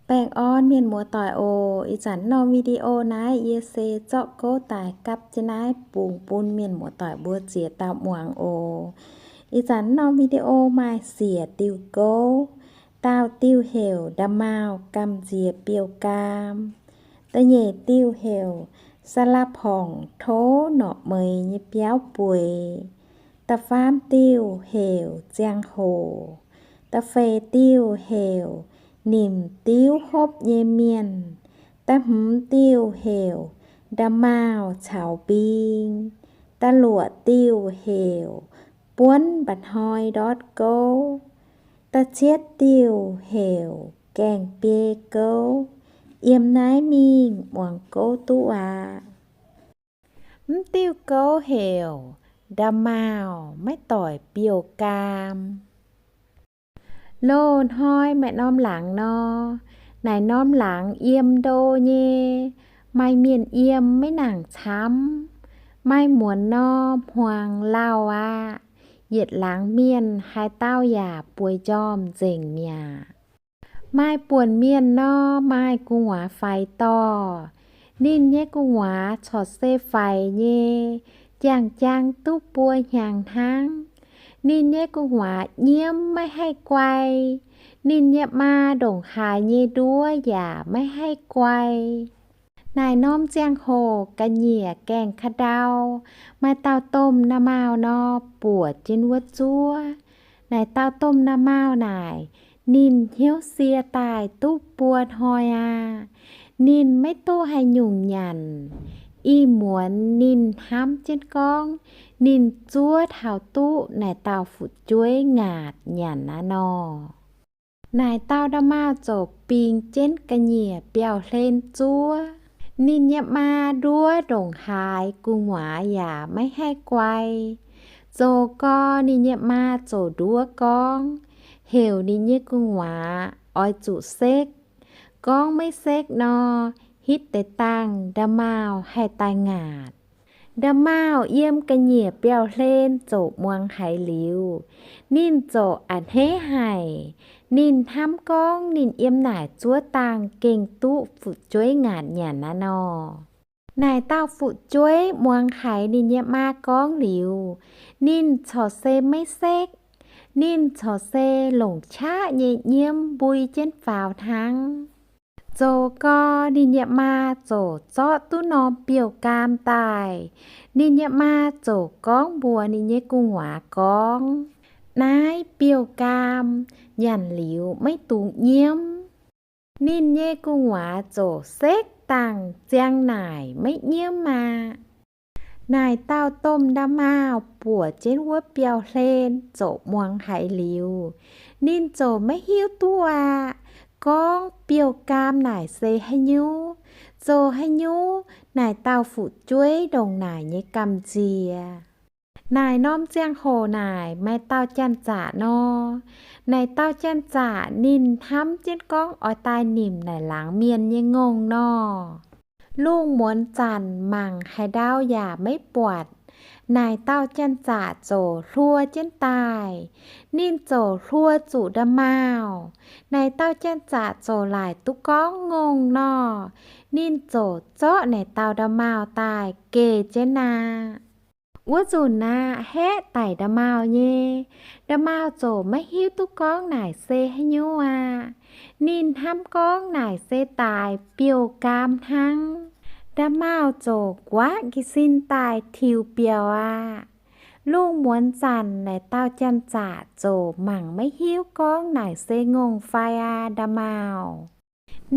Baengh orn mienh muoz-doic oc. Ih zanc norm video naaiv yie se zorqv gouv daaih gapv jienv naaiv bungx bun mienh muoz-doic mbuo ziex dauh muangx oc. Ih zanc norm video maaih siec diuh gouv. Dauh diuh heuc Nda'maauh gamh nziex biouv-gaam. Da'nyeic diuh heuc Saalapongc tov norqc meix nyei biauv bueix. Da'faam diuh heuc ziangh hoc. Da'feix diuh heuc nimc diuv hopv nyei mienh. Da'hmz diuh heuc nda'maauh caux mbing. Da'luoqc diuh heuc buonv mba'hnoi ndortv gouv. Da'cietv diuh heuc gaengh biei gouv. Yiem naaiv mingh muangx gouv duqv aqv. Mv diuh gouv heuc nda'maauh maiv doic biouv-gaam. Loz-hnoi maaih norm laangz nor, naaic norm laangz yiem ndo nyei, maaih mienh yiem maiv nangc camv. Maaih muonz nor hmuangx lauh aqv. Yietc laangz mienh haaix dauh yaac bueix njormh nzengc mi'aqv. Maaih buonc mienh nor maaih gu'nguaaz faix dorh. Ninh nyei gu'nguaaz corc se faix nyei, jangx-jangx duqv buo hnyangx hnangv. Ninh nyei gu'nguaaz nyiemv maiv haih guai. Ninh nyei maa ndongc haaix nyei nduov yaac maiv haih guai. Naaic norm ziangh hoc ga'nyiec gaengh ka'ndau, maaih dauh domh nda'maauh nor buoc jienv wuov zuov. Naaic dauh domh nda'maauh naaic, ninh hnyouv sie daaih duqv buo hnoi aqv. Ninh maiv duqv haaix nyungc nyanc. Ih muonz ninh hnamv jienv gorngv, ninh zuov taux duqv naaic dauh fu'jueiv ngaatc nyanc aqv nor. Naaic dauh nda'maauh ziouc bingx jienv ga'nyiec biauv-hlen zuov. Ninh nyei maa nduov ndongc haaix gu'nguaaz yaac maiv haih guai. Zoux gau ninh nyei maa ziouc nduov gorngv, heuc ninh nyei gu'nguaaz oix zuqc sekv. Gorngv maiv sekv nor, hitv deix dangh nda'maauh haih daaih ngaatc. Nda'maauh yiem ga'nyiec biauv-hlen ziouc muangx haiz liuz, ninh ziouc a'hneiv haic. Ninh hnamv gorngv ninh yiem naaic zuov dangh gengh duqv fu'jueiv ngaatc nyanc aqv nor. Naaic dauh fu'jueiv muangx haiz ninh nyei maa gorngv liuz, ninh corc se maiv sekv. Ninh corc se longc qaqv nyei nyiemv mbui jienv faaux hnangv. Zoux gau ninh nyei maa ziouc zorqv duqv norm biouv-gaam daaih. Ninh nyei maa ziouc gorngv mbuox ninh nyei gu'nguaaz gorngv, naaiv biouv-gaam nyanc liuz maiv dungx nyiemv. Ninh nyei gu'nguaaz ziouc sekv dangh ziang naaic maiv nyiemv aqv. Naaic dauh domh nda'maauh buoc jienv wuov biauv-hlen ziouc muangx haiz liuz, ninh ziouc maiv hiuv duqv aqv. Gorngv biouv-gaam naaic se haaix nyungc, zoux haaix nyungc naaic dauh fu'jueiv ndongc naaic nyei gamh nziex. Naaic norm ziangh hoc naaic maaih dauh janx-zaqc nor. Naaic dauh janx-zaqc ninh hnamv jienv gorngv oix daaih nimc naaic laangz mienh nyei ngongh nor. Lungh muonz zanc mangc haaix ndau yaac maiv buatc. Naaic dauh janx-zaqc ziouc hluo jienv daaih. Ninh ziouc hluo zuqc nda'maauh. Naaic dauh janx-zaqc ziouc laaic duqv gorngv ngongh nor. Ninh ziouc zorqv naaic dauh nda'maauh daaih geh jienv aqv. Wuov nzunc aqv, haeqv daic nda'maauh nyei. Nda'maauh ziouc maiv hiuv duqv gorngv naaic se haaix nyungc aqv. Ninh hnamv gorngv naaic se daaix biouv-gaam hnangv. Nda'maauh ziouc nquaqv nqi sin daaih tiux biaux aqv. Lungh muonz zanc naaic dauh janx-zaqc ziouc mangc maiv hiuv gorngv naaic se ngongh fai aqv nda'maauh.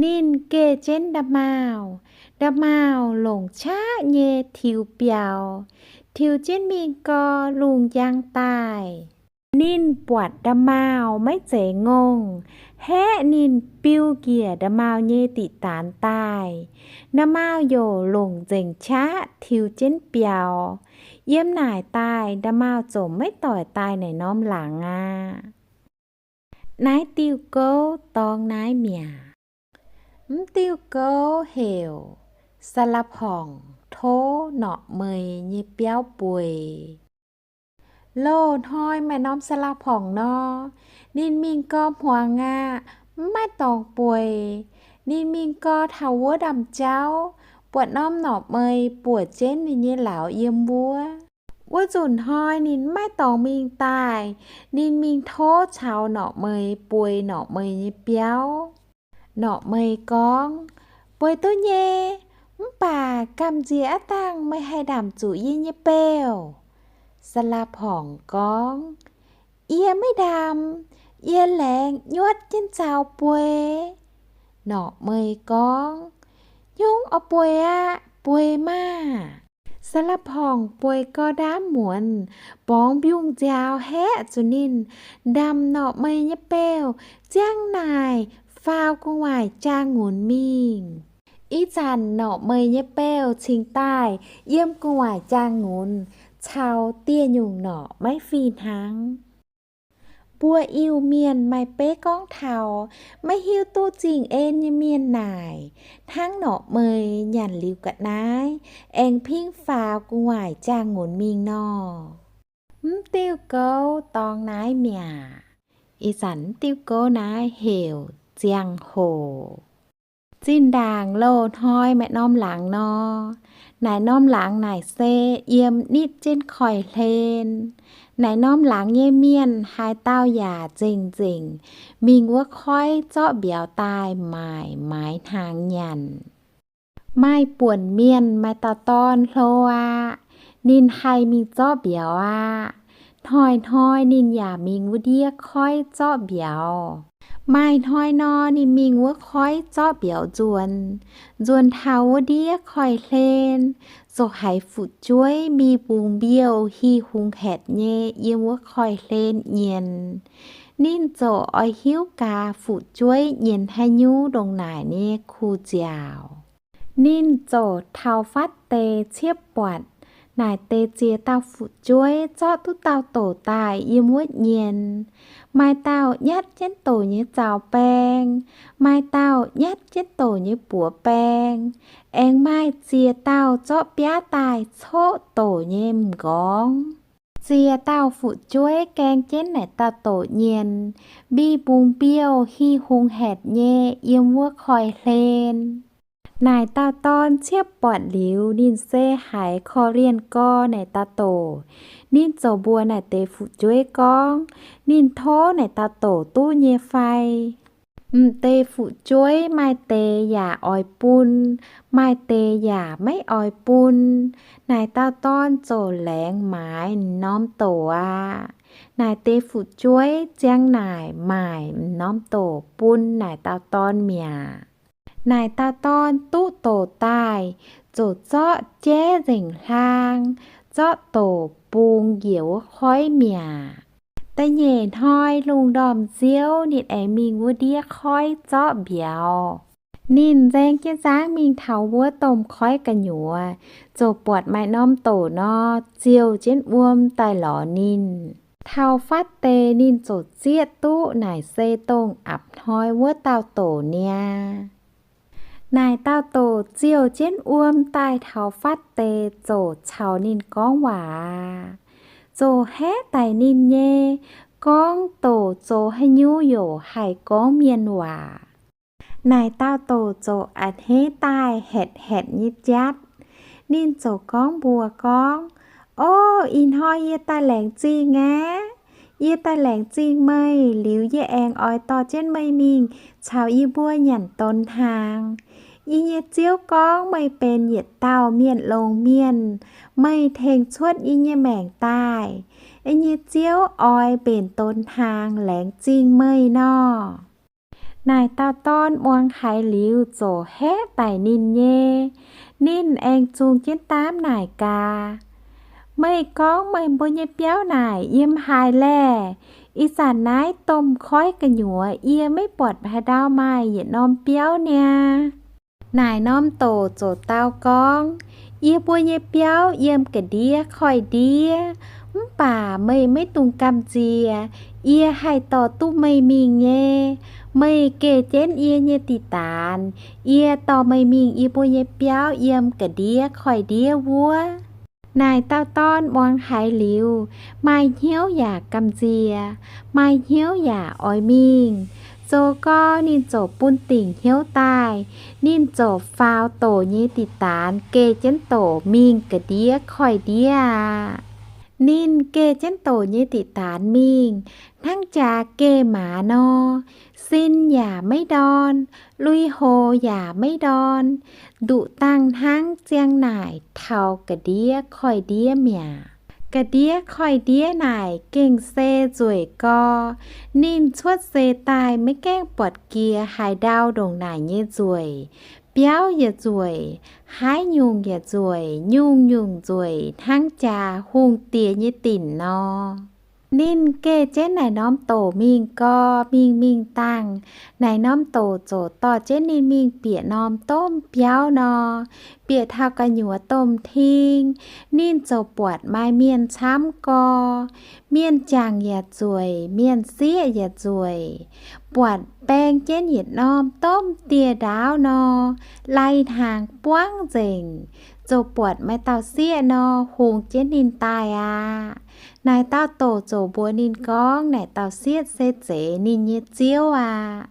Ninh geh jienv nda'maauh. Nda'maauh longc qaqv nyei tiux biaux, tiux jienv mingh gau lungh njang daaih. Ninh buatc nda'maauh maiv zeiz ngongh, haeqv ninh biu njiec nda'maauh nyei diqc daanx daaih. Nda'maauh youc longc nzengc qaqv tiux jienv biaux. Yiem naaic daaih nda'maauh ziouc maiv doic daaih naaic norm laangz aqv. Naaiv diuh gouv dorng naaiv mi'aqv. Mv diuh gouv heuc Saa^laa^porngc tov norqc meix nyei biauv bueix. Loz-hnoi maaih norm saa^laa^porngc nor, ninh mingh gau hmuangx aqv, mv maaih dorngx bueix. Ninh mingh gau taux wuov ndaamv-jauv, buatc norm norqc meix buoc jienv ninh nyei lauz yiem wuov. Wuov nzunc hnoi ninh maiv dorngx mingh daaih, ninh mingh tov caux norqc meix bueix norqc meix nyei biauv. Norqc meix gorngv, Bueix duqv nyei, mv baac gamh nziex aav dangh meih haih ndaamc zuqc yie nyei beuh. Saalaa Porngc gorngv, Yie maiv ndaamc, yie laengz nyuotv jienv zaux bueix. Norqc meix gorngv, Nyungc oix bueix aqv, bueix maah! Saalaa Porngc bueix gau ndaamv muonz, borngz mbiungc nziaaux haeqv zuqc ninh, ndaamc norqc meix nyei beuh, ziang naaic faaux gu'nguaaic jaang-ngunx mingh. Ih zanc norqc meix nyei beuh cingx daaih yiem gu'nguaaic jaang-ngunx caux dieh nyungc norqc maiv fih hnangv. Mbuo Iu-Mienh maaih beiv gorngv taux maiv hiuv duqv zingh en nyei mienh naaic, hnangv norqc meix nyanc liuz ga'naaiv, aengx pingv faaux gu'nguaaic jaang-ngunx mingh nor. Mv diuh gouv dorngx naaiv mi'aqv. Ih zanc mv diuh gouv naaiv heuc ziangh hoc. Zinh ndaangc loz-hnoi maaih norm laangz nor, naaic norm laangz naaic se yiem nitv jienv koiv-hlen. Naaic norm laangz nyei mienh haaix dauh yaac nzengc-nzengc mingh wuov koiv zorqv mbiauz daaih maaic maaiz hnaangx nyanc. Maaih buonc mienh maaih dauh dorn hlo aqv. Ninh haih mingh zorqv mbiauz aqv. Hnoi-hnoi ninh yaac mingh wuov ndiev koiv zorqv mbiauz. Maaih hnoi nor, ninh mingh wuov koiv zorqv mbiauz nzuonx. Nzuonx taux wuov ndiev koiv-hlen, ziouc haiz fu'jueiv mbi mbungx mbiouh hi hungx haetc nyei yiem wuov koiv-hlen nyienx. Ninh ziouc oix hiuv gaax fu'jueiv nyienx haaix nyungc ndongc naaic nyei kuh nziaauc. Ninh ziouc taux fatv deix ciepv buatc naaic deix ziex dauh fu'jueiv zorqv duqv dauh doc daaih yiem wuov nyienx. Maaih dauh nyatv jienv doc nyei zaux baeng, maaih dauh nyatv jienv doc nyei buoz baeng, aengx maaih ziex dauh zorqv biaav daaih coqv doc nyei m'nqorngv. Ziex dauh fu'jueiv gaeng jienv naaic dauh doc nyienx, mbi mbungx mbiouh hi hungx haetc nyei yiem wuov koiv-hlen. Naaic dauh dorn ciepv buatc liuz, ninh se haiz korv-lienh gorx naaic dauh doc. Ninh ziouc mbuox naaic deix fu'jueiv gorngv, ninh tov naaic dauh doc duqv nyei fai. M'deix fu'jueiv maaih deix yaac oix bun, maaih deix yaac maiv oix bun. Naaic dauh dorn ziouc laengz maaiz m'norm doc aqv. Naaic deix fu'jueiv ziang naaic maaic m'norm doc bun naaic dauh dorn mi'aqv. Naaic dauh dorn duqv doc daaih, ziouc zorqv jaiv nzengc hlang, zorqv doc bungx njiec wuov koiv mi'aqv. Da'nyeic hnoi lungh ndorm nziouv ninh aengx mingh wuov ndiev koiv zorqv mbiauz. Ninh nzaeng jienv nzangv mingh taux wuov domh koiv gu'nyuoz, ziouc buatc maaih norm doc nor, ziouh jienv wuom daaih lorz ninh. Taux fatv deix ninh ziouc zieqv duqv naaic se dongh apc hnoi wuov dauh doc niaa. Naaic dauh doc ziouh jienv wuom daaih taux fatv deix ziouc caux ninh gorngv waac aqv. Ziouc haeqv daic ninh nyei, gorngv doc zoux haaix nyungc yaac haih gorngv mienh waac. Naaic dauh doc ziouc a'hneiv daaih haetc-haetc nyei jatv. Ninh ziouc gorngv mbuox gorngv, O, ih hnoi yie daaih laengz zingh aqv. Yie daaih laengz zingh meih liuz, yie aengx oix dorh jienv meih mingh caux yie mbuo nyanc donx hnaangx. Yie nyei ziouv gorngv meih benx yietc dauh mienh longx mienh. Meih tengx cuotv yie nyei maengc daaih. Yie nyei ziouv oix mbenc donx hnaangx laengz zingh meih nor. Naaic dauh dorn muangx haiz liuz ziouc haeqv daic ninh nyei. Ninh aengx zungh jienv daamv naaic gaax, Meih gorngv meih mbuo nyei biauv naaic yiem haaix laeh? Ih zanc naaiv domh koiv gu'nyuoz yie maiv buatc haaix ndau maaih yietc norm biauv niaa. Naaic norm doc ziouc dau gorngv, Yie mbuo nyei biauv yiem ga'ndiev koiv-ndiev, mv baac meih maiv dungx gamh nziex. Yie haih dorh duqv meih mingh nyei. Meih geh jienv yie nyei diqc daanx, yie dorh meih mingh yie mbuo nyei biauv yiem ga'ndiev koiv-ndiev wuov. Naaic dauh dorn muangx haiz liuz, maaih hnyouv yaac gamh nziex, maaih hnyouv yaac oix mingh. Zoux gau ninh ziouc bun dingc hnyouv daaih, ninh ziouc faaux doc nyei diqc daanz geh jienv doc mingh ga'ndiev koiv-ndiev aqv. Ninh geh jienv doc nyei diqc daanz mingh, hnangv jaax geh maaz nor, sin yaac maiv ndorn, lui-houx yaac maiv ndorn, nduqc dangh hnangv ziang naaic taux ga'ndiev koiv-ndiev mi'aqv. Ga'ndiev koiv-ndiev naaic gengh se nzueic gau. Ninh cuotv seix daaih maiv gaengh buatc jiex haaix ndau ndongc naaic nyei nzueic. Biauv yaac nzueic, haaix nyungc yaac nzueic, nyungc-nyungc nzueic hnangv jaax hungh diex nyei dinc nor. Ninh geh jienv naaic norm doc mingh gau, mingh mingh dangh, naaic norm doc ziouc dorh jienv ninh mingh bieqc norm domh biauv nor, bieqc taux gu'nyuoz domh ting. Ninh ziouc buatc maaih mienh camv gau. Mienh jangc yaac nzueic, mienh sieqv yaac nzueic, buatc baeng jienv yietc norm domh dieh ndaauv nor, lai-hnaangx buangv nzengc. Ziouc buatc maaih dauh sieqv nor hungx jienv ninh daaih aqv. Naaic dauh doc ziouc mbuox ninh gorngv naaic dauh sieqv se zeiz ninh nyei ziouv aqv.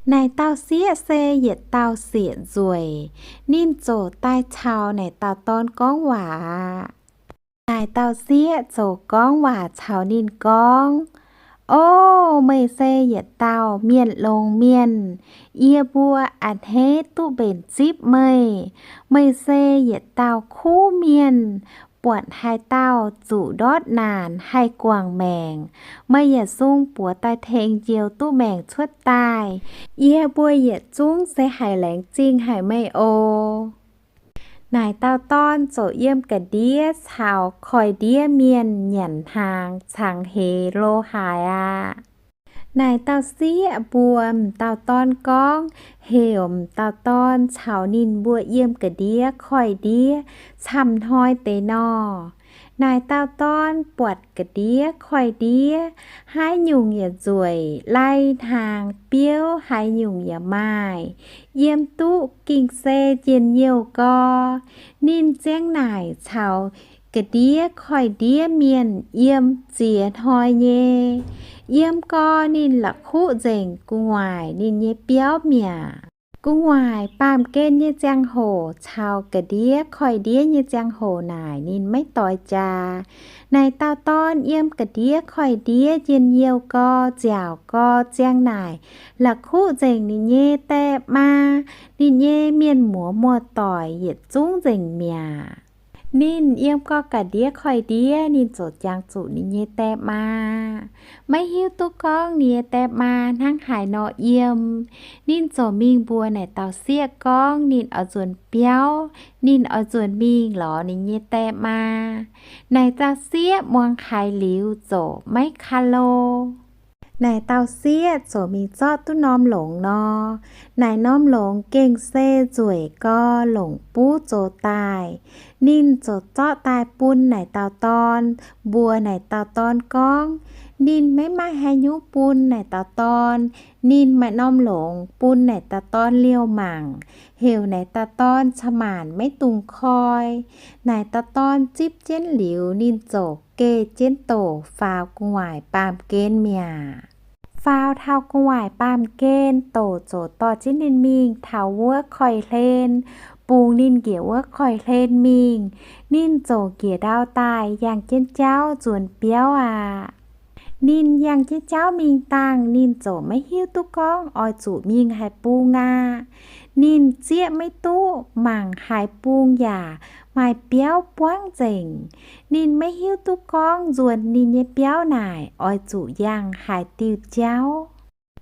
Naaic dauh sieqv se yietc dauh sieqv nzueic. Ninh ziouc daaih caux naaic dauh dorn gorngv waac aqv. Naaic dauh sieqv ziouc gorngv waac caux ninh gorngv, O, meih se yietc dauh mienh longx mienh. Yie mbuo a'hneiv duqv mbenc zipv meih. Meih se yietc dauh kuv mienh. Buatc haaix dauh zuqc ndortv naanc haih guangc maengc, meih yietc zungv buoz daaih tengx njoux duqv maengc cuotv daaih. Yie mbuo yietc zungv se haiz laengz zingh haic meih oc. Naaic dauh dorn ziouc yiem ga'ndiev caux koiv-ndiev mienh nyanc hnaangx cangx heix lo haaix aqv. Naaic dauh sieqv mbuox m'dauh dorn gorngv, heuc m'dauh dorn caux ninh mbuo yiem ga'ndiev koiv-ndiev camv hnoi deix nor. Naaic dauh dorn buatc ga'ndiev koiv-ndiev, haaix nyungc yaac nzueic, lai-hnaangx biouv haaix nyungc yaac maaih, yiem duqv ging se njien-youh gau. Ninh ziang naaic caux ga'ndiev koiv-ndiev mienh yiem ziex hnoi nyei. Yiem gau ninh la'kuqv nzengc gu'nguaaic ninh nyei biauv mi'aqv. Gu'nguaaic baamh gen nyei ziangh hoc caux ga'ndiev koiv-ndiev nyei ziangh hoc naaic ninh maiv doix jaax. Naaic dauh dorn yiem ga'ndiev koiv-ndiev njien-youh gau, nziaauc gau, ziang naaic la'kuqv nzengc ninh nyei die maa, ninh nyei mienh muoz muoz-doic yietc zungv nzengc mi'aqv. Ninh yiem gau ga'ndiev koiv-ndiev, ninh ziouc jangx zuqc ninh nyei die maa. Maiv hiuv duqv gorngv ninh nyei die maa hnangv haaix nor yiem. Ninh ziouc mingh mbuox naaic dauh sieqv gorngv ninh oix nzuonx biauv, ninh oix nzuonx mingh lorz ninh nyei die maa. Naaic dauh sieqv muangx haiz liuz ziouc maiv kalo. Naaic dauh sieqv ziouc mingh zorqv duqv norm longx nor. Naaic norm longx gengh se nzueic gau, longc buv zoux daaih. Ninh ziouc zorqv daaih bun naaic dauh dorn, mbuox naaic dauh dorn gorngv ninh maiv maaih haaix nyungc bun naaic dauh dorn. Ninh maaih norm longx bun naaic dauh dorn liouh mangc, heuc naaic dauh dorn ca'maanc maiv dungx koi. Naaic dauh dorn zipv jienv liuz, ninh ziouc geh jienv doc faaux gu'nguaaic baamh gen mi'aqv. Faaux taux gu'nguaaic baamh gen, doc ziouc dorh jienv ninh mingh taux wuov koiv-hlen, bungx ninh njiec wuov koiv-hlen mingh. Ninh ziouc njiec ndau daaih yangh jienv jauv nzuonx biauv aqv. Ninh yangh jienv jauv mingh dangh, ninh ziouc maiv hiuv duqv gorngv oix zuqc mingh haaix bung aqv. Ninh zieqv maiv duqv, mangc haaix bung yaac maaih biauv buangv nzengc. Ninh maiv hiuv duqv gorngv nzuonx ninh nyei biauv naaic oix zuqc yangh haaix diuh jauv.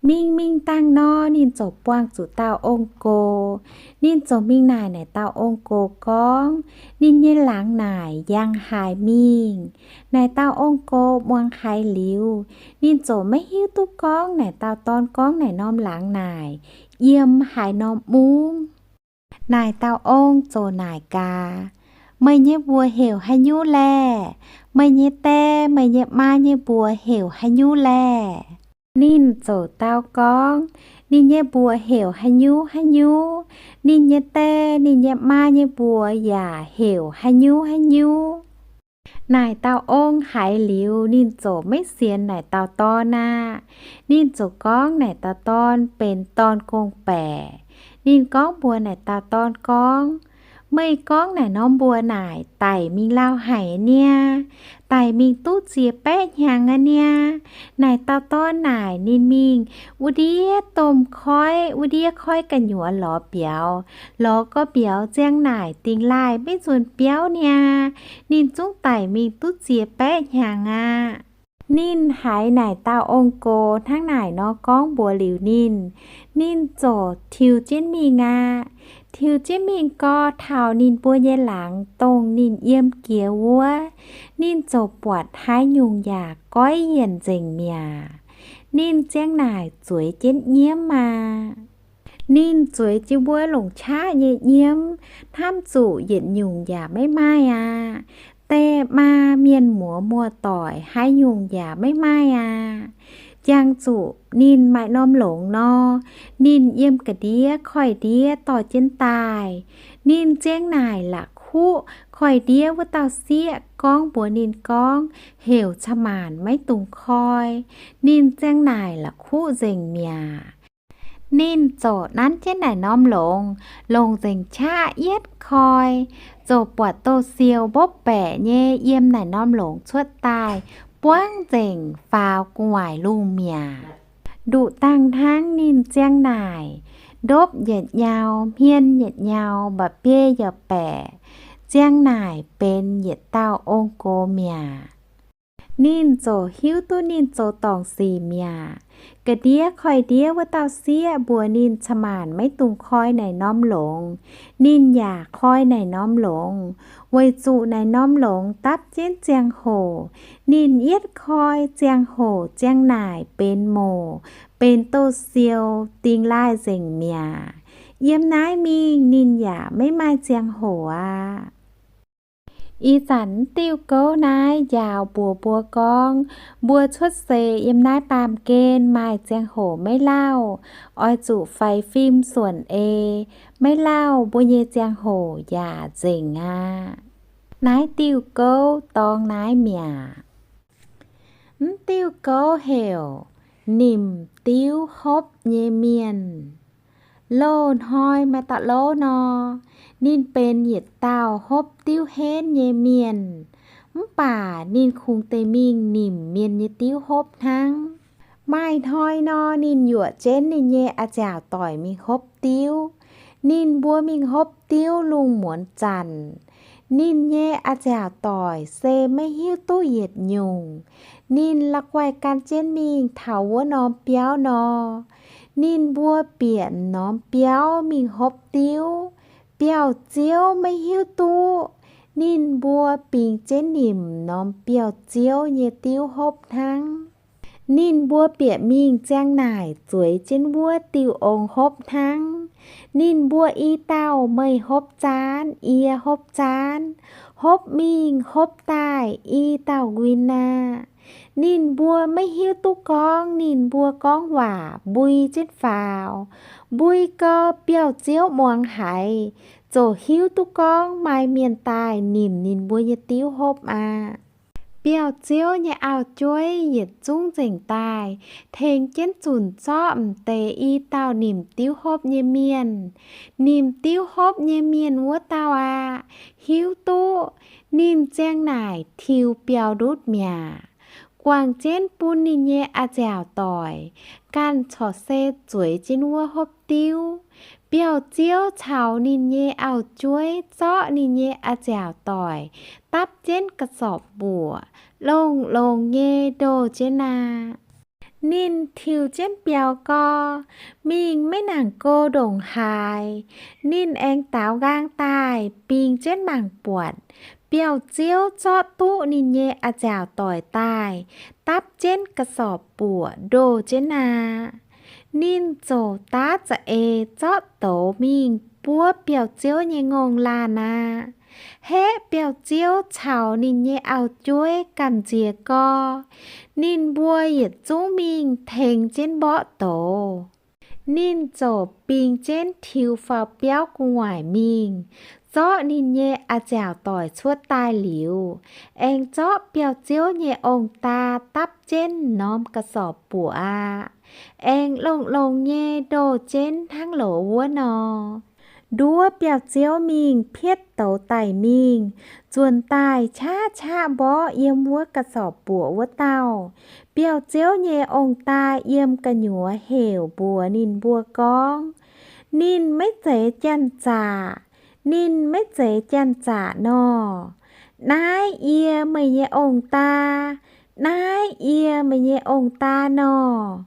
Mingh mingh dangh nor, ninh ziouc buangh zuqc dauh ong-gox. Ninh ziouc mingh naaic naaic dauh ong-gox gorngv, ninh nyei laangz naaic yangh haaix mingh. Naaic dauh ong-gox muangx haiz liuz, ninh ziouc maiv hiuv duqv gorngv naaic dauh dorn gorngv naaic norm laangz naaic yiem haaix norm mungv. Naaic dauh ong ziouc naaic gaax, Meih nyei mbuox heuc haaix nyungc laeh? Meih nyei die, meih nyei maa nyei mbuox heuc haaix nyungc laeh? Ninh ziouc dau gorngv, Ninh nyei mbuox heuc haaix nyungc haaix nyungc, ninh nyei die, ninh nyei maa nyei mbuox yaac heuc haaix nyungc haaix nyungc. Naaic dauh ong haiz liuz, ninh ziouc maiv sienx naaic dauh dorn aqv. Ninh ziouc gorngv naaic dauh dorn benx dorn-gong-baeqc. Ninh gorngv mbuox naaic dauh dorn gorngv, Meih gorngv naaic norm mbuox naaic daic mingh lauh haic niaa, daic mingh duqv ziex baeqv hnyangx aqv niaa. Naaic dauh dorn naaic ninh mingh wuov ndiev domh koiv, wuov ndiev koiv gu'nyuoz lorz mbiauz. Lorz gau mbiauz ziang naaic dingh laaih maiv nzuonx biauv niaa, ninh zungv daic mingh duqv ziex baeqv hnyangx aqv. Ninh haiz naaic dauh ong-gox hnangv naaic nor gorngv mbuox liuz ninh, ninh ziouc tiux jienv mingh aqv. Tiux jienv mingh gau, taux ninh mbuo nyei laangz dongh ninh yiem jiex wuov, ninh ziouc buatc haaix nyungc yaac goiv yienc nzengc mi'aqv. Ninh ziang naaic zueiz jienv nyiemv aqv. Ninh zueiz jienv wuov longc qaqv nyei nyiemv, hnamv zuqc yietc nyungc yaac maiv maaih aqv. Die maa, mienh muoz muoz-doic, haaix nyungc yaac maiv maaih aqv. Jangx zuqc ninh maaih norm longx nor, ninh yiem ga'ndiev koiv-ndiev dorh jienv daaih. Ninh ziang naaic la'kuqv koiv-ndiev wuov dauh sieqv gorngv mbuox ninh gorngv heuc ca'maanc maiv dungx koi. Ninh ziang naaic la'kuqv nzengc mi'aqv. Ninh ziouc nanv jienv naaic norm longx, longc nzengc qaqv yietv koi, ziouc buatc douz-sioux mbopv baeqc nyei yiem naaic norm longx cuotv daaih, buangv nzengc faaux gu'nguaaic lungh mi'aqv. Nduqc dangh hnangv ninh ziang naaic, ndopv yietc nyau, hmien yietc nyau, mba'biei yaac baeqc, ziang naaic benx yietc dauh ong-gox mi'aqv. Ninh ziouc hiuv duqv ninh zoux dorngc sic mi'aqv. Ga'ndiev koiv-ndiev wuov dauh sieqv mbuox ninh ca'maanc maiv dungx koi naaic norm longx. Ninh yaac koi naaic norm longx, weic zuqc naaic norm longx dapv jienv ziangh hoc. Ninh yietv koi ziangh hoc ziang naaic benx moc, benx douz-sioux dingh laaih nzengc mi'aqv. Yiem naaiv mingh ninh yaac maiv maaih ziangh hoc aqv. Ih zanc diuh gouv naaiv njaaux mbuox mbuo gorngv, mbuo cuotv seix yiem naaiv baamh gen maaih ziangh hoc maiv lauh, oix zuqc faix fim suonc ei, maiv lauh mbuo nyei ziangh hoc yaac nzengc aqv. Naaiv diuh gouv dorngx naaiv mi'aqv. Mv diuh gouv heuc Nimc Diuv Hopv Nyei Mienh. Loz-hnoi maaih dauh louv nor, ninh benx yietc dauh hopv diuv henv nyei mienh, mv baac ninh kungx deix mingh nimc mienh nyei diuv hopv hnangv. Maaih hnoi nor, ninh yuoqc jienv ninh nyei a'nziaauc doic mingh hopv diuv. Ninh mbuo mingh hopv diuv lungh muonz zanc, ninh nyei a'nziaauc doic se maiv hiuv duqv yietc nyungc. Ninh la'guaih gan jienv mingh taux wuov norm biauv nor, ninh mbuo bieqc norm biauv mingh hopv diuv. Biauv-ziouv maiv hiuv duqv. Ninh mbuo bingx jienv nimc norm biauv-ziouv nyei diuv hopv hnangv. Ninh mbuo bieqc mingh ziang naaic zueiz jienv wuov diuh ong hopv hnangv. Ninh mbuo i dauh meih hopv zaanv, yie hopv zaanv, hopv mingh hopv daaih i dauh nquin aqv. Ninh mbuo maiv hiuv duqv gorngv ninh mbuo gorngv waac mbui jienv faaux. Mbui gau, biauv-ziouv muangx haiz, ziouc hiuv duqv gorngv maaih mienh daaih nimc ninh mbuo nyei diuv hopv aqv. Biauv-ziouv nyei auv-jueiv yietc zungv nzengc daaih, tengx jienv zunc zorqv m'deix i dauh nimc diuv hopv nyei mienh. Nimc diuv hopv nyei mienh wuov dauh aqv, hiuv duqv ninh ziang naaic tiux biauv-ndutv mi'aqv, guangc jienv bun ninh nyei a'nziaauc doic ganh corc se zueiz jienv wuov hopv diuv. Biauv-ziouv caux ninh nyei auv-jueiv zorqv ninh nyei a'nziaauc doic dapv jienv ga'sorpc mbuoqc, longx-longx nyei ndoh jienv aqv. Ninh tiux jienv biauv gau, mingh maiv nangc go ndongc haaix, ninh aengx daaux nqaang daaih bingx jienv mangc buatc biauv-ziouv zorqv duqv ninh nyei a'nziaauc doic daaih dapv jienv ga'sorpc mbuoqc ndoh jienv aqv. Ninh ziouc daav za'eix zorqv douz mingh buov biauv-ziouv nyei ngongh laanh aqv. Haeqv biauv-ziouv caux ninh nyei auv-jueiv gamh nziex gau, ninh mbuo yietc zungv mingh tengx jienv mborqv douz. Ninh ziouc bingx jienv tiux faaux biauv gu'nguaaic mingh, zorqv ninh nyei a'nziaauc doic cuotv daaih liuz, aengx zorqv biauv-ziouv nyei ong-daa dapv jienv norm กระสอบ buoqc aqv. Aengx longx-longx nyei ndoh jienv hnangv loz wuov nor. Nduov biauv-ziouv mingh pietv douz daic mingh, nzuonx daaih qaqv qaqv mborqv yiem wuov กระสอบ buoqc wuov dauh, biauv-ziouv nyei ong-daa yiem gu'nyuoz heuc mbuox ninh mbuo gorngv, Ninh maiv zeiz janx-zaqc. Ninh maiv zeiz janx-zaqc nor. Naaiv yie meih nyei ong-daa. Naaiv yie meih nyei ong-daa nor.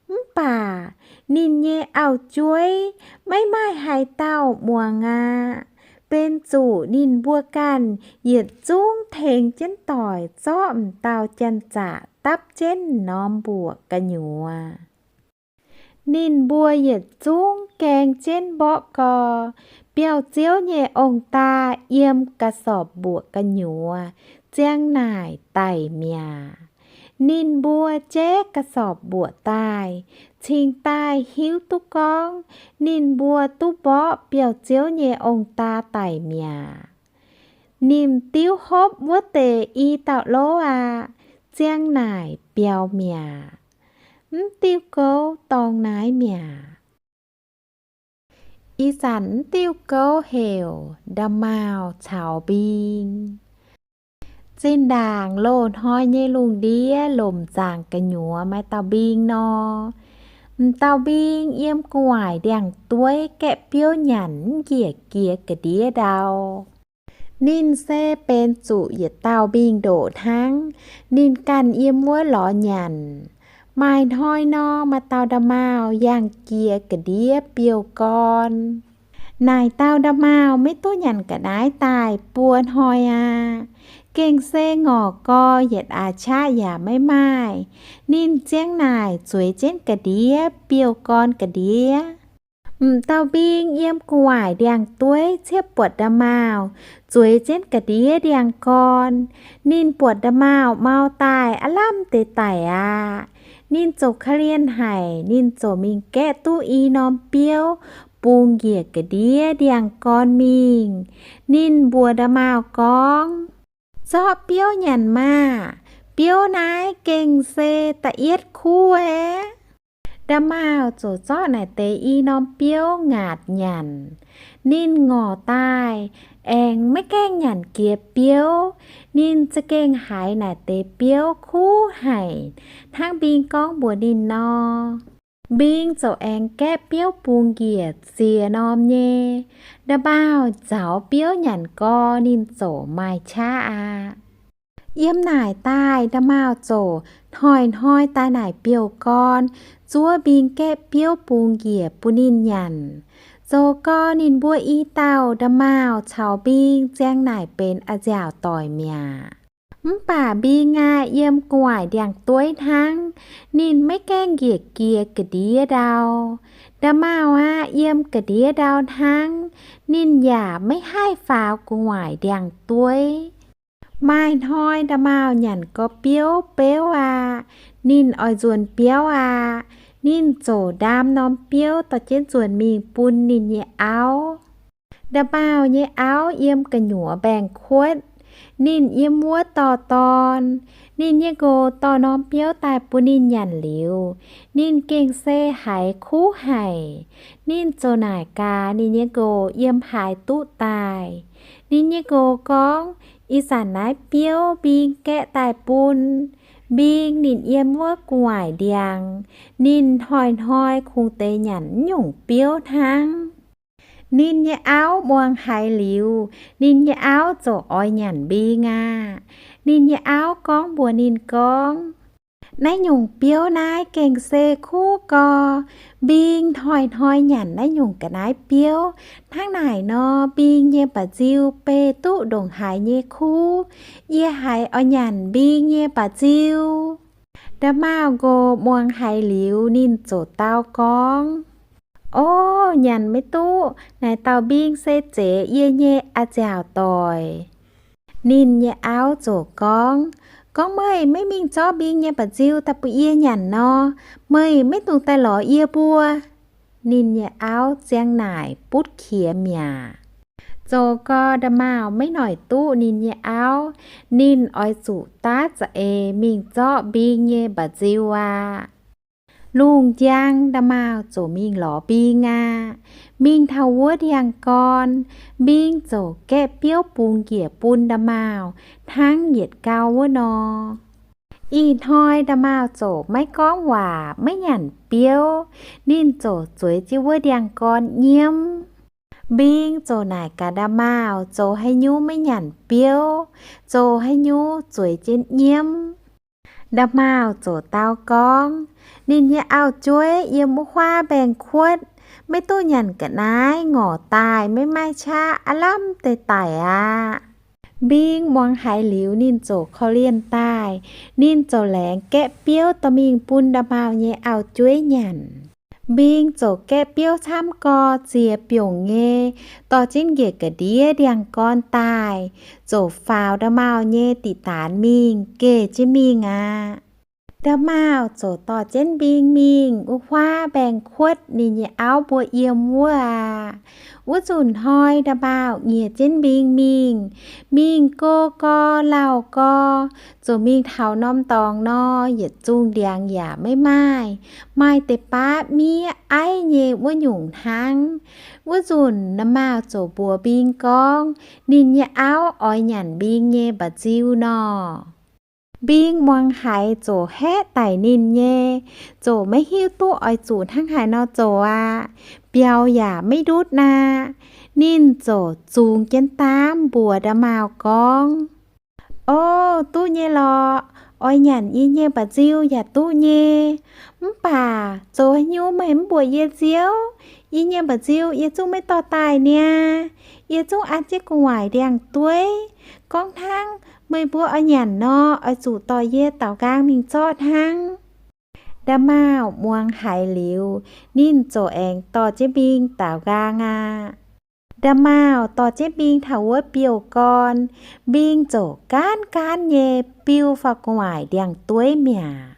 Mv baac ninh nyei auv-jueiv maiv maaih haaix dauh muangx aqv. Benx zuqc ninh mbuo ganh yietc zungv tengx jienv doic zorqv m'dauh janx-zaqc dapv jienv norm mbuoqc gu'nyuoz. Ninh mbuo yietc zungv gaeng jienv mborqv gau, biauv-ziouv nyei ong-daa yiem กระสอบ mbuoqc gu'nyuoz ziang naaic daic mi'aqv. Ninh mbuo jeiv กระสอบ mbuoqc daaih, cingx daaih hiuv duqv gorngv ninh mbuo duqv mborqv biauv-ziouv nyei ong-daa daic mi'aqv. Nimc diuv hopv wuov deix i dauh lov aqv, ziang naaic biaux mi'aqv. Mv diuh gouv dorngx naaiv mi'aqv. Ih zanc mv diuh gouv heuc nda'maauh caux mbing. Zinh ndaangc loz-hnoi nyei lungh ndiev lomc zaangc gu'nyuoz maaih dauh mbing nor. M'dauh mbing yiem gu'nguaaic ndiangx-dueiv gaeqv biouv nyanc mv njiec jiex ga'ndiev ndau. Ninh se benx zuqc yietc dauh mbing-ndoqc hnangv. Ninh ganh yiem wuov lorz nyanc. Maaih hnoi nor, maaih dauh nda'maauh yangh jiex ga'ndiev biouv-gorn. Naaic dauh nda'maauh maiv duqv nyanc ga'naaiv daaih buo hnoi aqv. Gengh se ngorc gor yietc a'qaqv yaac maiv maaih. Ninh ziang naaic zueiz jienv ga'ndiev biouv-gorn ga'ndiev. M'dauh mbing yiem gu'nguaaic ndiangx-dueiv ciev buatc nda'maauh zueiz jienv ga'ndiev ndiangx-gorn. Ninh buatc nda'maauh mau daaih aav lamh deix daic aqv. Ninh ziouc korv-lienh haic. Ninh ziouc mingh gaeqv duqv i norm biouv bungx njiec ga'ndiev ndiangx-gorn mingh. Ninh mbuox nda'maauh gorngv, Zorqv biouv nyanc maah! Biouv naaiv gengh se da'yietv kuv aeqv. Nda'maauh ziouc zorqv naaic deix i norm biouv ngaatc nyanc. Ninh ngorc daaih aengx maiv gaengh nyanc jiex biouv. Ninh za'gengh haiz naaic deix biouv kuv haic, hnangv mbing gorngv mbuox ninh nor. Mbing ziouc aengx gaeqv biouv bungx njiec ziex norm nyei. Nda'maauh nzaaux biouv nyanc gau, ninh ziouc maaih qaqv aqv. Yiem naaic daaih nda'maauh ziouc hnoi-hnoi daaih naaic biouv-gorn zuov mbing gaeqv biouv bungx njiec bun ninh nyanc. Zoux gau ninh mbuo i dauh nda'maauh caux mbing ziang naaic benx a'nziaauc doic mi'aqv. Mv baac mbing aah! Yiem gu'nguaaic ndiangx-dueiv hnangv, ninh maiv gaengh njiec jiex ga'ndiev ndau. Nda'maauh aah! Yiem ga'ndiev ndau hnangv, ninh yaac maiv haih faaux gu'nguaaic ndiangx-dueiv. Maaih hnoi nda'maauh nyanc gau biouv beuv aqv. Ninh oix nzuonx biauv aqv. Ninh ziouc ndaam norm biouv dorh jienv nzuonx mingh bun ninh nyei auv. Nda'maauh nyei auv yiem gu'nyuoz mbaengx-kuotv. Ninh yiem wuov dorh dorn. Ninh nyei nqox dorh norm biouv daaih bun ninh nyanc liuz, ninh gengh se haiz kuv haic. Ninh ziouc naaic gaax ninh nyei nqox yiem haaix duqv daaih. Ninh nyei nqox gorngv, Ih zanc naaiv biouv mbing gaeqv daaih bun. Mbing ninh yiem wuov gu'nguaaic ndiangx. Ninh hnoi-hnoi kungx deix nyanc naaiv nyungc biouv hnangv. Ninh nyei auv muangx haiz liuz, ninh nyei auv ziouc oix nyanc mbing aqv. Ninh nyei auv gorngv mbuox ninh gorngv, Naaiv nyungc biouv naaiv gengh se kuv gau. Mbing hnoi-hnoi nyanc naaiv nyungc ga'naaiv biouv. Hnangv naaic nor, mbing nyei mba'nziu beiv duqv ndongc haaix nyei kuv. Yie haiz oix nyanc mbing nyei mba'nziu. Nda'maauh nqox muangx haiz liuz, ninh ziouc dau gorngv, O, nyanc maiv duqv. Naaic dauh mbing se zeiz yie nyei a'nziaauc doic. Ninh nyei auv ziouc gorngv, Gorngv meih maiv mingh zorqv mbing nyei mba'nziu daaih bun yie nyanc nor, meih maiv dungx daaih lorz yie mbuo. Ninh nyei auv ziang naaic butv qiex mi'aqv. Zoux gau, nda'maauh maiv noic duqv ninh nyei auv, ninh oix zuqc daav za'eix mingh zorqv Mbing nyei mba'nziu aqv. Lungh njang nda'maauh ziouc mingh lorz Mbing aqv. Mingh taux wuov ndiangx-gorn, Mbing ziouc gaeqv biouv bungx njiec bun nda'maauh hnangv yietc gau wuov nor. Ih hnoi nda'maauh ziouc maiv gorngv waac, maiv nyanc biouv. Ninh ziouc zueiz jienv wuov ndiangx-gorn nyiemv. Mbing ziouc naaic gaax nda'maauh zoux haaix nyungc maiv nyanc biouv, zoux haaix nyungc zueiz jienv nyiemv. Nda'maauh ziouc dau gorngv, ninh nyei auv-jueiv yiem wuov huaav mbaengx-kuotv, maiv duqv nyanc ga'naaiv, ngorc daaih maiv maaih qaqv, aav lamh deix daic aqv. Mbing muangx haiz liuz, ninh ziouc korv-lienh daaih. Ninh ziouc laengz gaeqv biouv dorh mingh bun nda'maauh nyei auv-jueiv nyanc. Mbing ziouc gaeqv biouv camv gorx ziex biongc nyei, dorh jienv njiec ga'ndiev ndiangx-gorn daaih, ziouc faaux nda'maauh nyei diqc daanx mingh, geh jienv mingh aqv. Nda'maauh ziouc dorh jienv Mbing mingh wuov huaav mbaengx-kuotv ninh nyei auv mbuo yiem wuov aqv. Wuov nzunc hnoi nda'maauh nyiec jienv Mbing mingh. Mingh go gau lauh gau, ziouc mingh taux norm dorngx nor, yietc zungh ndiangx yaac maiv maaih. Maaih deix baav miev aiv nyei wuov nyungc hnangv. Wuov nzunc nda'maauh ziouc mbuox Mbing gorngv, ninh nyei auv oix nyanc Mbing nyei mba'nziu nor. Mbing muangx haiz ziouc haeqv daic ninh nyei, ziouc maiv hiuv duqv oix zuqc hnangv haaix nor zoux aqv. Biaux yaac maiv ndutv aqv. Ninh ziouc zungx jienv daamv mbuox nda'maauh gorngv, O, duqv nyei lorqc. Oix nyanc yie nyei mba'nziu yaac duqv nyei. Mv baac zoux haaix nyungc meih mv mbuox yie nziouv? Yie nyei mba'nziu yie zungv maiv dorh daaih niaa. Yie zungv an jienv gu'nguaaic ndiangx-dueiv. Gorngv hnangv meih mbuo oix nyanc nor, oix zuqc dorh yie daaux nqaang mingh zorqv hnangv. Nda'maauh muangx haiz liuz, ninh ziouc aengx dorh jienv Mbing daaux nqaang aqv. Nda'maauh dorh jienv Mbing taux wuov biouv-gorn, Mbing ziouc gaanv gaanv nyei biu faaux gu'nguaaic ndiangx-dueiv mi'aqv.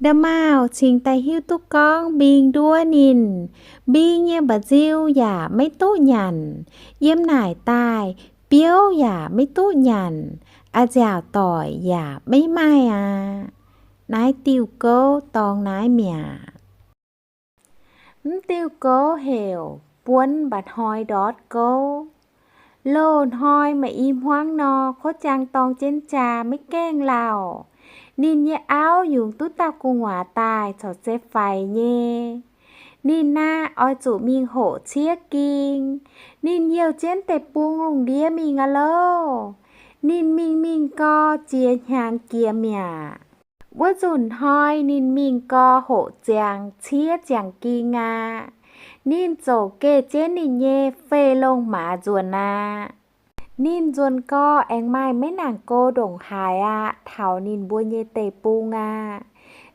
Nda'maauh cingx daaih hiuv duqv gorngv Mbing nduov ninh. Mbing nyei mba'nziu yaac maiv duqv nyanc. Yiem naaic daaih biouv yaac maiv duqv nyanc. A'nziaauc doic yaac maiv maaih aqv. Naaiv diuh gouv dorngx naaiv mi'aqv. Mv diuh gouv heuc Buonv Mba'hnoi Ndortv Gouv. Loz-hnoi maaih i hmuangv nor, kouv jaang dorng jienv jaa maiv gaengh lauh. Ninh nyei auv yungz duqv dauh gu'nguaaz daaih corc se faix nyei. Ninh naaiv oix zuqc mingh hoqc ciev ging. Ninh youh jienv deic-bung lungh ndiev mingh aqv loh. Ninh mingh mingh gau, jiex hnyangx jiex mi'aqv. Wuov nzunc hnoi ninh mingh gau hoqc ziangx ciev ziangx ging aqv. Ninh ziouc geh jienv ninh nyei fei longh maaz nzuonx aqv. Ninh nzuonx gau aengx maaih maiv nangc go ndongc haaix aqv. Taux ninh mbuo nyei deic-bung aqv.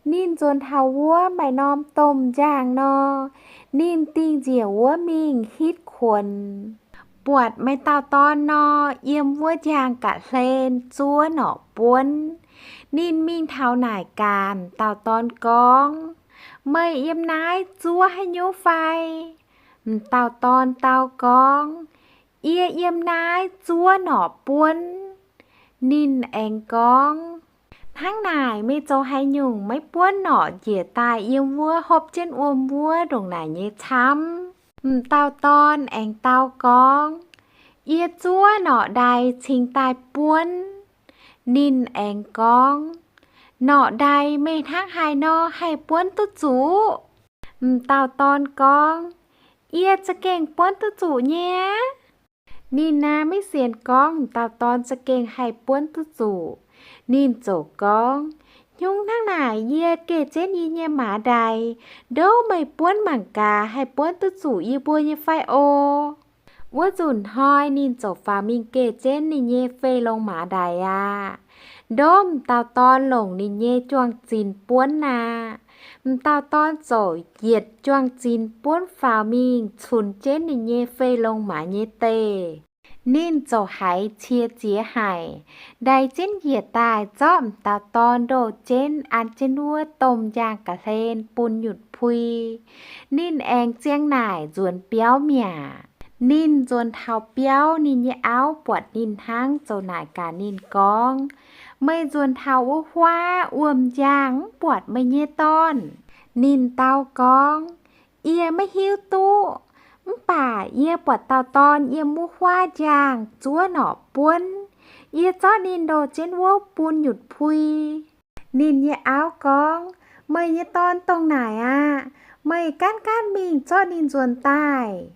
Ninh nzuonx taux wuov maaih norm domh njaangh nor, ninh dingh njiec wuov mingh hitv kuonx. Buatc maaih dauh dorn nor, yiem wuov njaangh ga'hlen zuov norqc buonv. Ninh mingh taux naaic gaax m'dauh dorn gorngv, Meih yiem naaiv zuov haaix nyungc fai? M'dauh dorn dau gorngv, Yie yiem naaiv zuov norqc buonv. Ninh aengx gorngv, Hnangv naaic meih zoux haaix nyungc maiv buonv norqc njiec daaih yiem wuov hopv jienv wuom wuov ndongc naaic nyei camv? M'dauh dorn aengx dau gorngv, Yie zuov norqc ndaix cingx daaih buonv. Ninh aengx gorngv, Norqc ndaix meih hnangv haaix nor haih buonv duqv zuqc? M'dauh dorn gorngv, Yie za'gengh buonv duqv zuqc nyei aqv. Ninh naaiv maiv sienx gorngv m'dauh dorn za'gengh haih buonv duqv zuqc. Ninh ziouc gorngv, Hnyungv hnangv naaic yie geh jienv yie nyei maaz ndaix, ndouv meih buonv mangc gaax haih buonv duqv zuqc yie mbuo nyei fai oc. Wuov nzunc hnoi ninh ziouc faaux mingh geh jienv ninh nyei fei longh maaz ndaix aqv. Ndouv m'dauh dorn longc ninh nyei juang-zinx buonv aqv. M'dauh dorn ziouc yietc juang-zinx buonv faaux mingh cunx jienv ninh nyei fei longh maaz nyei deic. Ninh ziouc haiz cie ziex haic, ndaix jienv njiec daaih zorqv m'dauh dorn ndoh jienv an jienv wuov domh njaangh ga'hlen bun nyutc pui. Ninh aengx ziang naaic nzuonx biauv mi'aqv. Ninh nzuonx taux biauv, ninh nyei auv buatc ninh hnangv, zoux naaic gaax ninh gorngv, Meih nzuonx taux wuov huaav wuom-njaangh mv buatc meih nyei dorn? Ninh dau gorngv, Yie maiv hiuv duqv, mv baac yie buatc dauh dorn yiem wuov huaav njaangh zuov norqc buonv. Yie zorqv ninh ndoh jienv wuov bun nyutc pui. Ninh nyei auv gorngv, Meih nyei dorn dongh naaic aqv. Meih gaanv gaanv mingh zorqv ninh nzuonx daaih.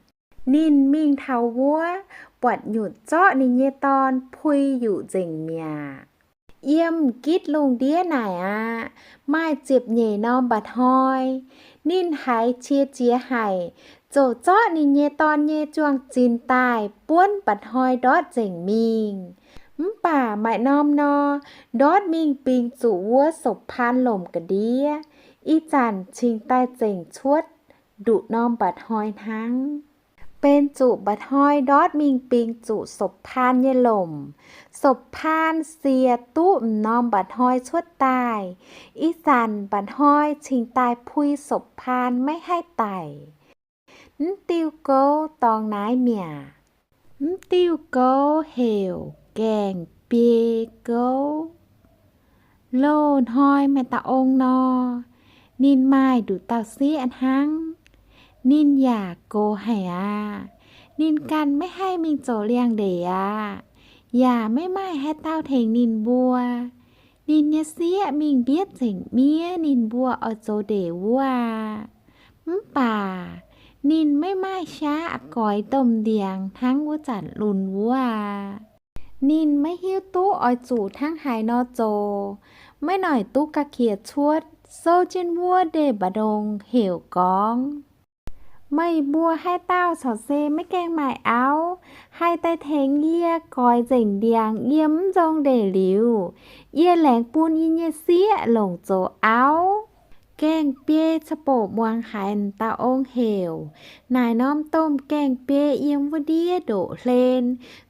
Ninh mingh taux wuov, buatc nyutc zorqv ninh nyei dorn pui yuqc nzengc mi'aqv. Yiem m'gitv lungh ndiev naaic aqv, maaih ziepc nyeic norm mba'hnoi. Ninh haiz qiex jiez haic, ziouc zorqv ninh nyei dorn nyei juang-zinh daaih buonv mba'hnoi ndortv nzengc mingh. Mv baac maaih norm nor, ndortv mingh bingx zuqc wuov sopv-paan lomc ga'ndiev, ih zanc cingx daaih zengc cuotv nduqc norm mba'hnoi hnangv. Benx zuqc mba'hnoi ndortv mingh bingx zuqc sopv-paan nyei lomc. Sopv-paan siec duqv m'norm mba'hnoi cuotv daaih. Ih zanc mba'hnoi cingx daaih pui sopv-paan maiv haih daic. Mv diuh gouv dorngx naaiv mi'aqv. Mv diuh gouv heuc gaengh biei gouv. Loz-hnoi maaih dauh ong nor, ninh maaih nduqc dauh sieqv hnangv. Ninh yaac gox haic aqv. Ninh ganh maiv haih mingh zoux liangx-ndeic aqv, yaac maiv maaih haaix dauh tengx ninh mbuo. Ninh nyei sieqv mingh mbietv nzengc miev ninh mbuo oix zoux ndeic wuov aqv. Mv baac ninh maiv maaih qaqv goix domh ndiangx hnangv wuov zanc lunx wuov aqv. Ninh maiv hiuv duqv oix zuqc hnangv haaix nor zoux, maiv noic duqv ga'qiex cuotv, sou jienv wuov ndeic-mba'ndongx heuc gorngv, Meih mbuo haaix dauh caux se maiv gaengh maaih auv, haih daaih tengx yie goix nzengc ndiangx yiem mv nzong ndeic liuz, yie laengz bun yie nyei sieqv longc zoux auv. Gaengh biei ca'bouc muangx haiz m'dauh ong heuc, naaic norm domh gaengh biei yiem wuov ndiev ndoqv hlen,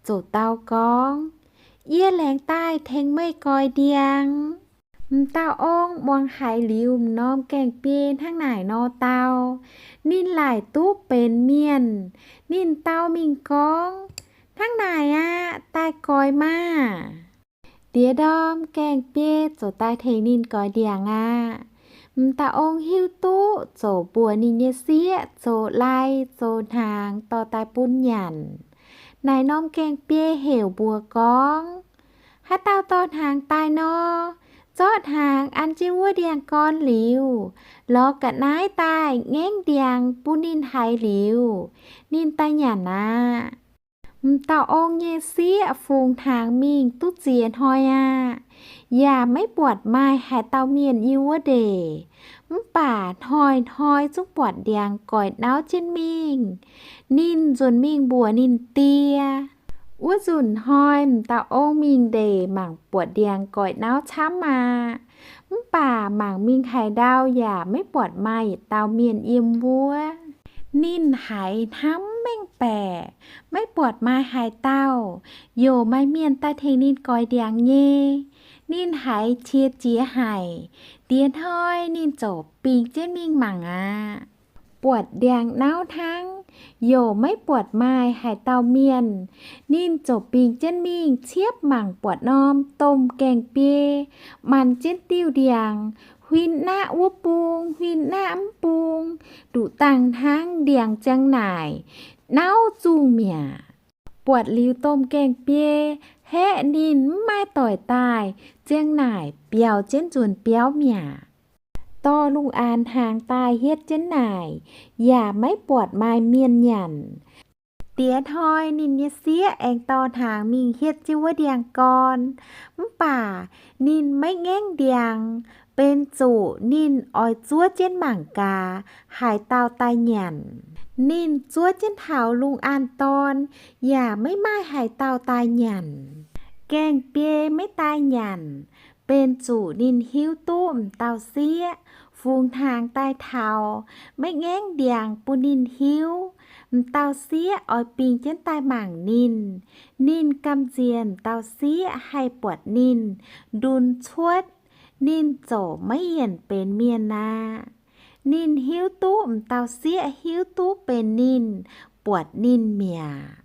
ziouc dau gorngv, Yie laengz daaih tengx meih goix ndiangx. M'dauh ong muangx haiz liuz m'norm gaengh biei hnangv naaic nor dau, ninh laaic duqv benx mienh. Ninh dau mingh gorngv, Hnangv naaic aqv. Daaih goix maah! Diex ndorm gaengh biei ziouc daaih tengx ninh goix ndiangx aqv. M'dauh ong hiuv duqv ziouc mbuox ninh nyei sieqv zoux lai zoux hnaangx dorh daaih bun nyanc. Naaic norm gaengh biei heuc mbuox gorngv, Haaix dauh dorh hnaangx daaih nor, zorqv hnaangx an jienv wuov ndiangx-gorn liuz, lorz ga'naaiv daaih ngaengv ndiangx bun ninh haiz liuz, ninh daaih nyanc aqv. M'dauh ong nyei sieqv fungx hnaangx mingh duqv ziex hnoi aqv, yaac maiv buatc maaih haaix dauh mienh yiem wuov ndeic. Mv baac hnoi-hnoi zungv buatc ndiangx goix nauv jienv mingh. Ninh nzuonx mingh mbuox ninh die. Wuov nzunc hnoi m'dauh ong mingh ndeic mangc buatc ndiangx goix nauv camv aqv. Mv baac mangc mingh haaix ndau yaac maiv buatc maaih yietc dauh mienh yiem wuov. Ninh haiz hnamv mengh baeqc, maiv buatc maaih haaix dauh, youc maaih mienh daaih tengx ninh goix ndiangx nyei. Ninh haiz qiex jiez haic. Diex hnoi ninh ziouc bingx jienv mingh mangc aqv. Buatc ndiangx nauv hnangv, youc maiv buatc maaih haaix dauh mienh. Ninh ziouc bingx jienv mingh ciepv mangc buatc norm domh gaengh biei manc jienv diuh ndiangx, huin naqv wuov bung, huin naqv mv bung, nduqc dangh hnangv ndiangx ziang naaic, nauv zungh mi'aqv. Buatc liuz domh gaengh biei haeqv ninh mv maaih doic daaih, ziang naaic biaux jienv nzuonx biauv mi'aqv. Dorh lungh aanx hnaangx daaih hietv jienv naaic, yaac maiv buatc maaih mienh nyanc. Diex hnoi ninh nyei sieqv aengx dorh hnaangx mingh hietv jienv wuov ndiangx gorn. Mv baac ninh maiv ngaengv ndiangx, benx zuqc ninh oix zuov jienv mangc gaax haaix dauh daaih nyanc. Ninh zuov jienv taux lungh aanx dorn, yaac maiv maaih haaix dauh daaih nyanc. Gaengh biei maiv daaih nyanc, benx zuqc ninh hiuv duqv m'dauh sieqv fungx hnaangx daaih taux, maiv ngaengv ndiangx bun ninh hiuv. M'dauh sieqv oix bingx jienv daaih mangc ninh. Ninh gamh nziex m'dauh sieqv haih buatc ninh ndunh cuotv, ninh ziouc maiv yienc benx mienh aqv. Ninh hiuv duqv m'dauh sieqv hiuv duqv benx ninh, buatc ninh mi'aqv.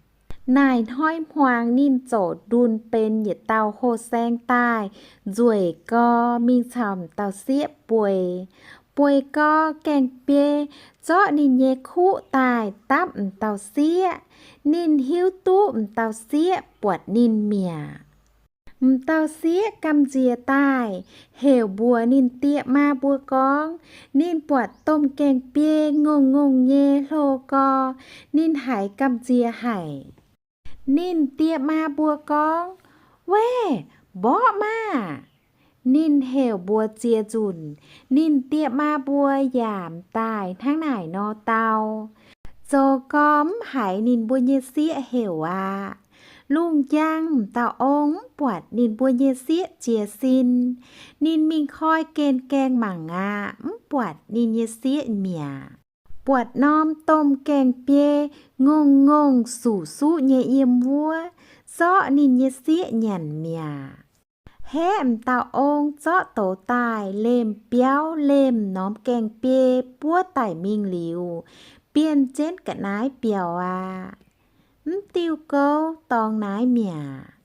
Naaic hnoi hmuangx ninh ziouc ndunh benx yietc dauh hlo saeng daaih nzueic gor mingh caux m'dauh sieqv bueix. Bueix gor gaengh biei zorqv ninh nyei kuqv daaih dapv m'dauh sieqv. Ninh hiuv duqv m'dauh sieqv buatc ninh mi'aqv. M'dauh sieqv gamh nziex daaih heuc mbuox ninh die maa mbuo gorngv ninh buatc domh gaengh biei ngongh ngongh nyei hlo gor, ninh haiz gamh nziex haic. Ninh die maa mbuo gorngv, Weih, mborqv maah! Ninh heuc mbuox ziex nzunc, ninh die maa mbuo yaac m'daaih hnangv naaic nor dau. Zoux gorx mv haiz ninh mbuo nyei sieqv heuc aqv. Lungh njang m'dauh ong mv buatc ninh mbuo nyei sieqv jiez sin. Ninh mingh koi gen gaengh mangc aqv, mv buatc ninh nyei sieqv mi'aqv. Buatc norm domh gaengh biei ngongh ngongh suqv suqv nyei yiem wuov, zorqv ninh nyei sieqv nyanc mi'aqv. Haeqv m'dauh ong zorqv douz daaih lemh biauv lemh norm gaengh biei buov daic mingh liuz, bienh jienv ga'naaiv biaux aqv. Mv diuh gouv dorngx naaiv mi'aqv.